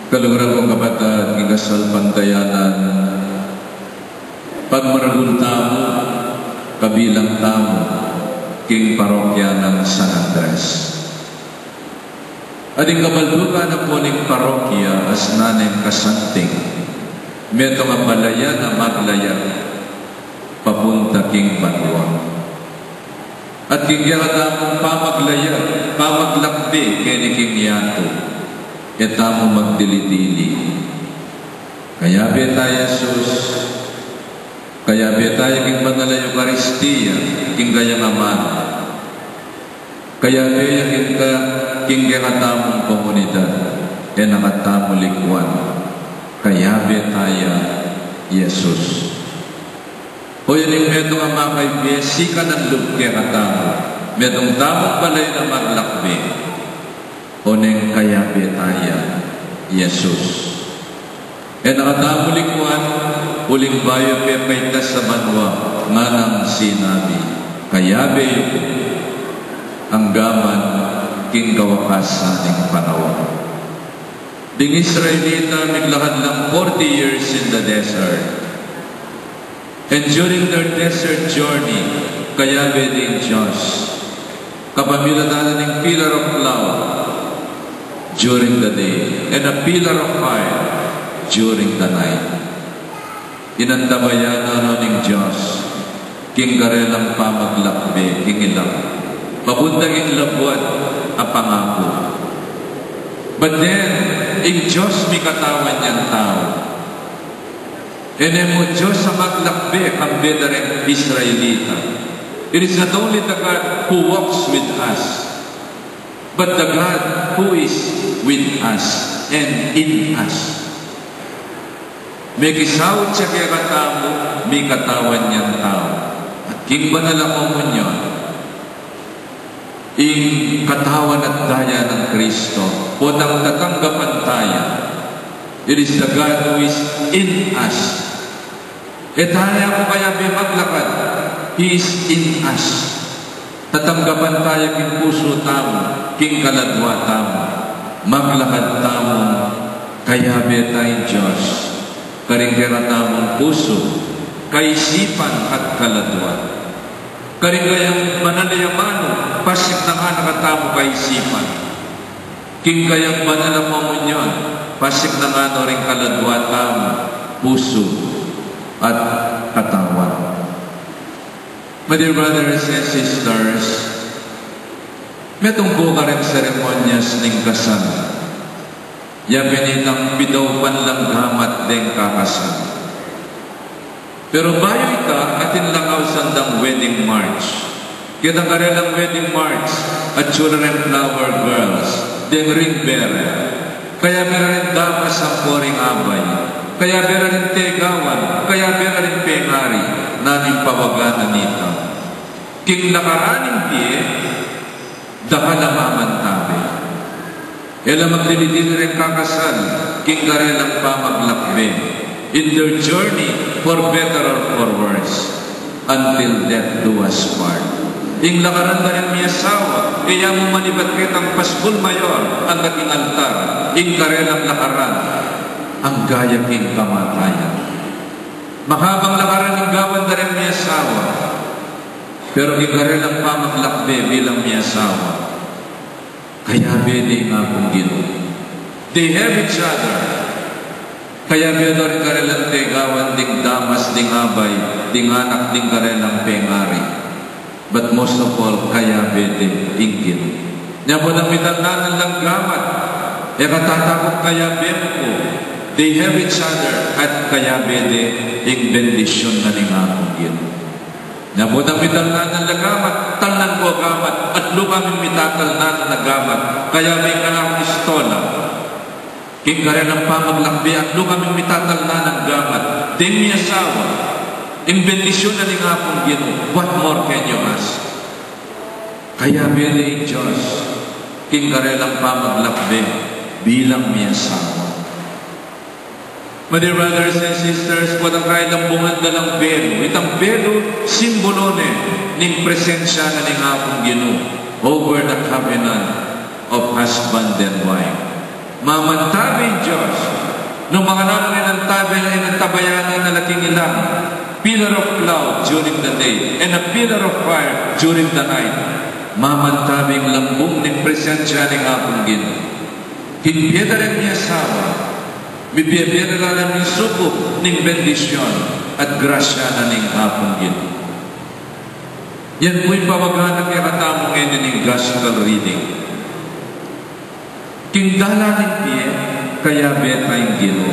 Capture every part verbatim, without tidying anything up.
Kaluguran kung kapatad, king kasalpantayanan, pagmaragul tamu, kabilang tamu king parokya nang San Andres. At ing kabaldugan na pu ning parokya, asnan neng kasanting, metung a balayan a maglaya papunta king banua. At king kekatamung pamaglaya, pamaglakbe keni king yatu, e tamu magdili-dili. Kayabe taya Jesus, kayabe taya king banal a Eukaristia, king kayang amanu, kayabe ya king ka, king kekatamung komunidad, e na katamu likuan, kayabe taya Jesus. O yan ing metung a makaibe, sikanan lub kekatamu, metung tamung balayan a maglakbe, o neng kayabe taya Jesus. E na katamu likuan, uling bayu pepaitas a banua, nganang sinabi, kayabe yu anggaman king kawakasan ning panaun. Ding Israelita, miglakad lang forty years in the desert. And during their desert journey, kayabe ding Dios kapamilatan na ning pillar of cloud during the day and a pillar of fire during the night. Inantabayanan no ning Dios king karelang pamaglakbe king ilang papunta king labuad a pangaku. But then, ing Dios mikatawan yang tau. E ne mu Dios a maglakbe kambe da reng Israelita. It is not only the God who walks with us, but the God who is with us and in us. Mekisaut ya kekatamu, mikatawan yang tau. At king banal a komunyon, ing katawan at daya nang Kristo, potang tatanggapan taya. It is the God who is in us. E taya mu kayabe maglakad, He is in us. Tatanggapan taya king pusu tamu, king kaladua tamu. Maglakad tamu, kayabe taya ing Dios karing kekatamung pusu, kaisipan at kaladua. Karing kayang banal a amanu, pasiknangan na katamu kaisipan. King kayang banal a komunyon, pasiknangan no ring kaladua tamu pusu at katawan. My dear brothers and sisters, metung pu kareng seremonyas ning kasal, ya pin itang pidaupan lang gamat deng kakasal. Pero bayu ita, atin lang ausan dang wedding march. Ketang karelang wedding march, atiu la reng flower girls, deng ring bearer. Kayabe la ring damas ampo ring abay. Kayabe la ring tegawan, kayabe la ring pengari, nanu ing pawagan na nita. King lakaran ning bie, dakal a mamantabe. E la magdili-dili reng kakasal king karelang pamaglakbe, in their journey, for better or for worse, until death do us part. Ing lakaran da reng miasawa, e ya mu manibat ketang paskul mayor, angga king altar, ing karelang lakaran, angga ya king kamatayan. Mahabang lakaran ing gawan da reng miasawa, pero king karelang pamaglakbe bilang miasawa, kayabe de ing Apung Ginu. They have each other. Kayabe da ring karelang tegawan, ding damas, ding abay, ding anak, ding karelang pengari. But most of all, kayabe de ing Ginu. Nya potang mitalnan lang gamat, e ka tatakut kayabe mu pu. They have each other at kayabe de ing bendisyun na ning Apung Ginu. Nya potang mitalnan lang gamat, talnan ko gamat, at lukwa ming mitatalnan a gamat, kayabe ing kanakung istola. King karelang pamaglakbe at lukwa ming mitatalnan a gamat, ding miasawa, ing bendisyun na ning Apung Ginu, what more can you ask? Kayabe de ing Dios king karelang pamaglakbe bilang miasawa. My dear brothers and sisters, potang kailang bungan da lang belu, itang belu simbulu ne ning presensya na ning Apung Ginu over the covenant of husband and wife. Mamantabi ing Dios. Nung makananu ning antabi, ing antabayanan na la king ilang pillar of cloud during the day and a pillar of fire during the night. Mamantabi ing lambung ning presensya ning Apung Ginu. King bie da reng miasawa, mibie-bie da la reng misukup ning bendisyun at grasya na ning Apung Ginu. Yan pu ing pamagana kekatamu ngeni ning gospel reading. King dalan ning bie, kayabe ta ing Ginu.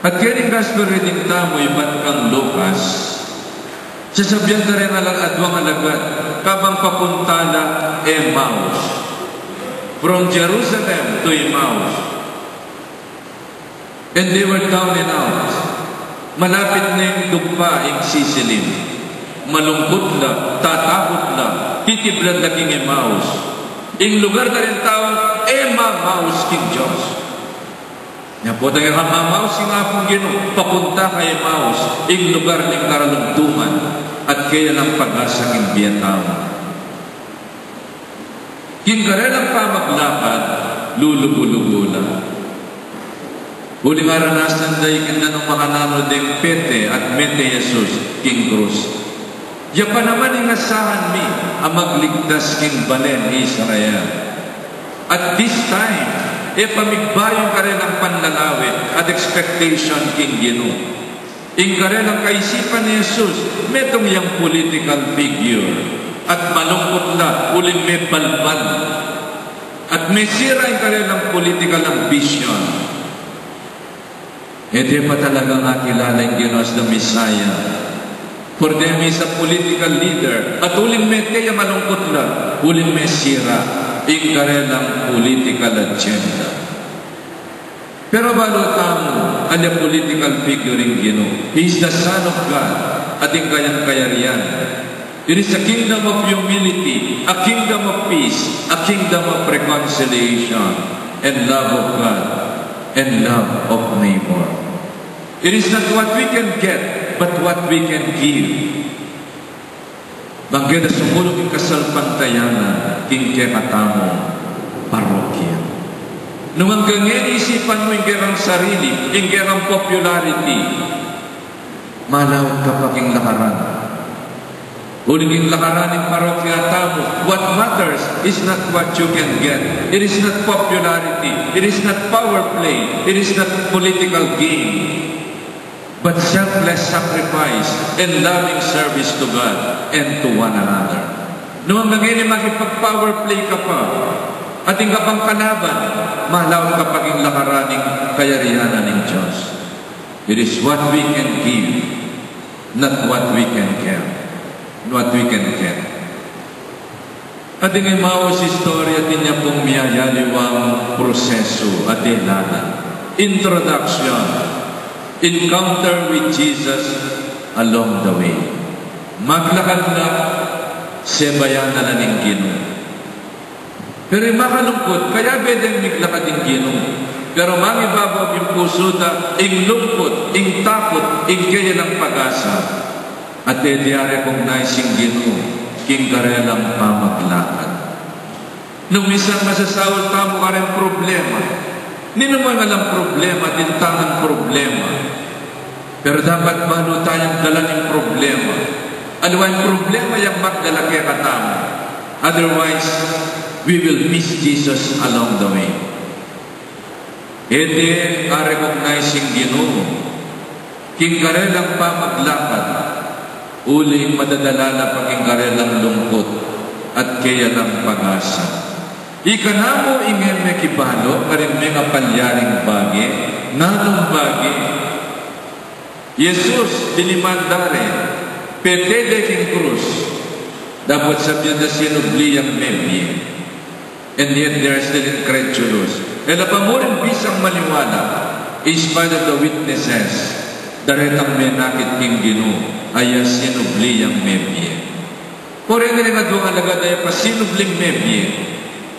At keni ing gospel reading tamu ibat kang Lucas, sasabyan da reng ala-, aduang alagad, kabang papunta la Emmaus. From Jerusalem to Emmaus. And they were down and out. Malapit na ing dugpa ing sisilim. Malungkut la, tatakut la, titiblan la king Emmaus. Ing lugar da ring taung Emmaus king Dios. Nya pu, deng Emmaus ing Apung Ginu, papunta kang Emmaus, ing lugar ning karalugduman, at kaya lang pag-asa king bie tau. King karelang pamaglakad, lulugu-lugu la. Uling aranasan da ikinda nung makananu deng pete at mete Jesus king krus. Ya pa naman ing asahan mi a magligtas king balen Israel. At this time, e pa migbayu ing karelang panlalawe at expectation king Ginu. Ing karelang kaisipan i Jesus, metung yang political figure, at malungkut la uling mebalbal, at mesira ing karelang political ambition. E de pa talagang akilala ing Ginu as the Messiah. For them, he's a political leader. At uling mete ya, malungkut la uling mesira ing karelang political agenda. Pero balu tamu, ala political figure ing Ginu. He is the Son of God, at ing kayang kayarian. It is a kingdom of humility, a kingdom of peace, a kingdom of reconciliation, and love of God, and love of neighbor. It is not what we can get, but what we can give. Bang keta sumulung ing kasalpantayanan king kekatamung parokya. Nung anggang ngeni isipan mu ing kekang sarili, ing kekang popularity, malaut ka pa king lakaran. Uling ing lakaran ning parokya tamu, what matters is not what you can get. It is not popularity. It is not power play. It is not political game. But selfless sacrifice and loving service to God and to one another. Nung anggang ngeni makipag-power play ka pa, at ing ka pang kalaban, malaut ka pa king lakaran ning kayarian ning Dios. It is what we can give, not what we can get. What we can get. At ing Emmaus story, atin ya pung miyayaliwang prosesu, atin la na. Introduction, encounter with Jesus along the way. Maglakad la, sebayan na la ning Ginu. Pero ing makalungkut, kayabe deng miglakad ing Ginu. Pero mangibabaw king pusu da ing lungkut, ing takut, ing kaya lang pag-asa. At e de a-recognize ing Ginu king karelang pamaglakad. Nung minsan masasaul tamu kareng problema. Ninu mu ing alang problema, atin tang problema. Pero dapat balu tayang dalan ing problema. Aliwa ing problema yang magdala kekatamu. Otherwise, we will miss Jesus along the way. E de a-recognize ing Ginu king karelang pamaglakad, uling madadala la pa king karelang lungkut at kaya lang pag-asa. Ika namu ing e mekibalu karing mengapalyaring bage, nanung bage? Jesus, diniman da re, pete de king krus, dapot sabyan da sinubli yang mebie. And yet they are still incredulous. E la pa murin bisang maniwala, in spite of the witnesses, daretang menakit king Ginu, a ya sinubli yang mebie. Pero e ning aduang alagad a ya pa sinubling mebie,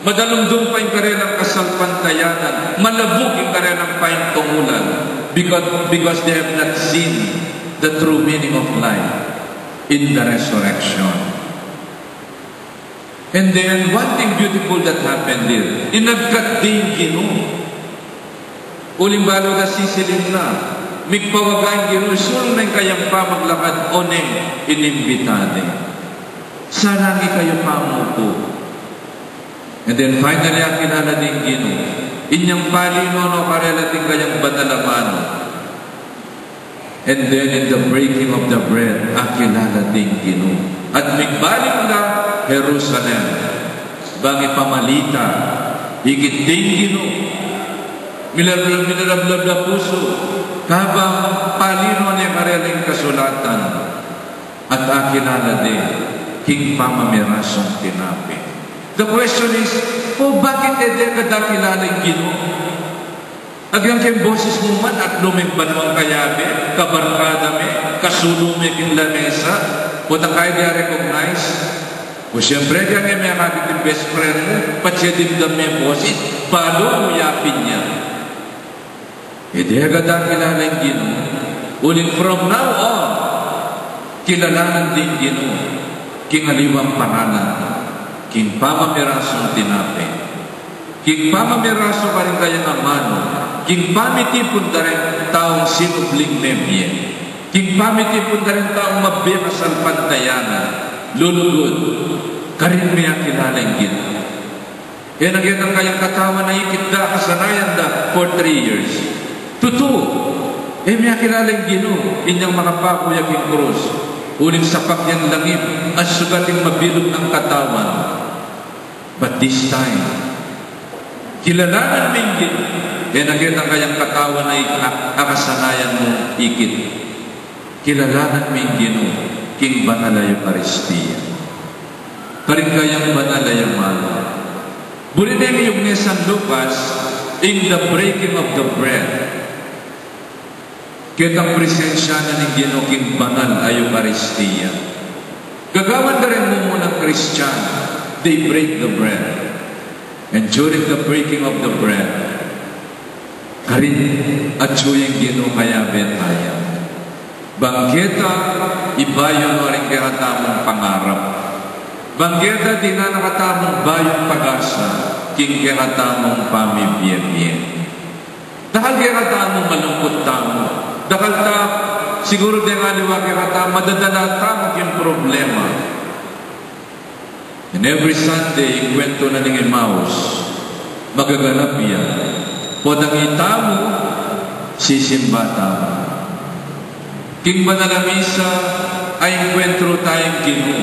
madalumdum pa ing karelang kasalpantayanan, malabuk ing karelang paintungulan, because, because they have not seen the true meaning of life in the resurrection. And then, one thing beautiful that happened there. Inagkat ding Ginu. Uling balu da sisiling na, migpawaga ing Ginu, sulung na ing kayang pamaglakad, oneng inimbita de. Sana ngan ikayu pamupu. And then finally, akilala ding Ginu. Inyang pali no, no karela ding kayang banal a manu. And then in the breaking of the bread, akilala ding Ginu. At migbalik la Jerusalem. Bang ipamalita, ikit ding Ginu. Milalablab, milalablab la pusu. Kabang pali no ne karela ing kasulatan. At akilala de king pamamirasung tinape. The question is, o bakit e de ka da kilala ing Ginu? Agyang king boses mu man, atlu meng banuang kayabe, kabarkada me, kasulu me king lamesa, potang kaya de a-recognize? O siyempre, agyang e me akakit ing best friend mu, patse dimdam me ing boses, balu mu yapin ya. E de ka da kilala ing Ginu. Uling from now on, kilalanan ding Ginu king aliwang paralan, king pamamirasung tinape, king pamamirasu karing kayang amanu, king pamitipun da ring taung sinubling mebie, king pamitipun da ring taung mabie kasalpantayanan, lulugud, karin me akilala ing Ginu. E na ketang kayang katawan a ikit da, kasanayan da for three years. Tutu, e me akilala ing Ginu, inyang makapaku ya king krus. Uling sapak yang langit, at sugat ing mabilug nang katawan. But this time, kilalanan me ing Ginu, e na ketang kayang katawan a ik-, a, a kasanayan mung ikit. Kilalanan me ing Ginu king banal a Eukaristia. Karing kayang banal a amanu. Buri deng iyugni San Lucas, in the breaking of the bread. Ketang presensya na ning Ginu king banal a Eukaristia. Gagawan da reng mumunang Kristiyan, they break the bread. And during the breaking of the bread, karin atyu yang Ginu kayabe taya. Bang keta, ibayu no ring kekatamung pangarap. Bang keta, dinan na katamung bayung pag-asa king kekatamung pamibie-bie. Dakal kekatamung malungkut tamu. Dakal ta, siguru deng aliwa kekatamu, madadala tamu king problema. And every Sunday, ing kwentu na ning Emmaus, magaganap ya. Potang itamu, sisimba tamu. King banal a misa, a-encuentro taya king Ginu,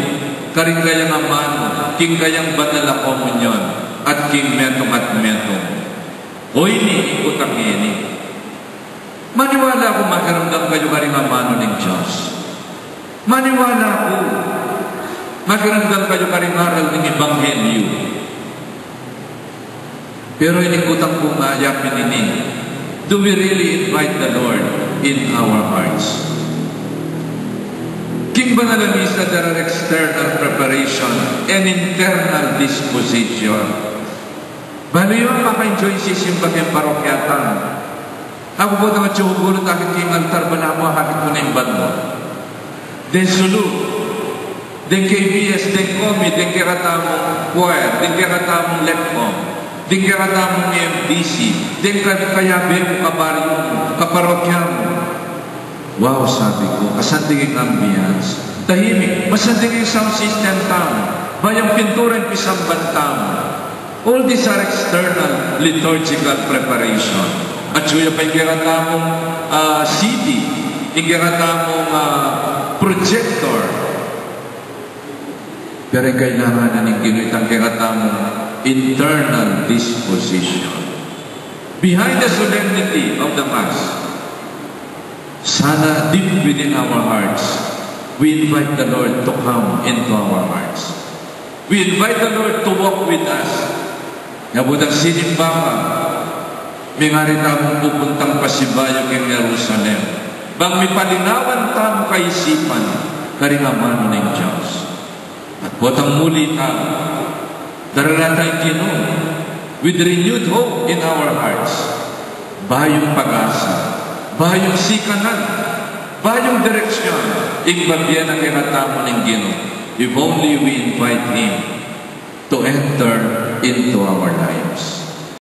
karing kayang amanu, king kayang banal a komunyon, at king metung at metung. Oyni, ikutang ini. Maniwala ku makiramdam kayu karing amanu ning Dios. Maniwala ku makiramdam kayu karing aral ning Ebanghelyo. Pero ini kutang ku nga, yapin ini, do we really invite the Lord in our hearts? King banal a misa, there are external preparation and internal disposition. Balu yu, maka-enjoy sisimba king parokya tang. Aku potang atyu ku gulut, akit ku king altar, balamu akakit ku na ing banua. Deng sulu, deng K B S, deng komi, deng kekatamung choir, deng kekatamung lekkom, deng kekatamung M D C, deng ka-, kayabe mu, kabaryu mu, kaparokya mu. Wow, sabi ku, kasanding ing ambience. Tahimik, masanding ing sound system tamu. Bayung pintura ing pisamban tamu. All these are external liturgical preparation. Atyu ya pa ing kekatamung, ah, C D, ing kekatamung, ah, projector. Pero ing kailangan na ning Ginu itang kekatamung internal disposition. Behind the solemnity of the Mass, sana deep within our hearts, we invite the Lord to come into our hearts. We invite the Lord to walk with us. Nya potang sinimba ka, mingari tamung pupuntang pasibayu king Jerusalem. Bang mipalinawan tamung kaisipan karing amanu ning Dios. At potang muli tamu, daralan taya ing Ginu with renewed hope in our hearts. Bayung pag-asa, bayung sikanan, bayung direksyon, ing babie na kekatamu ning Ginu, if only we invite Him. to enter into our lives.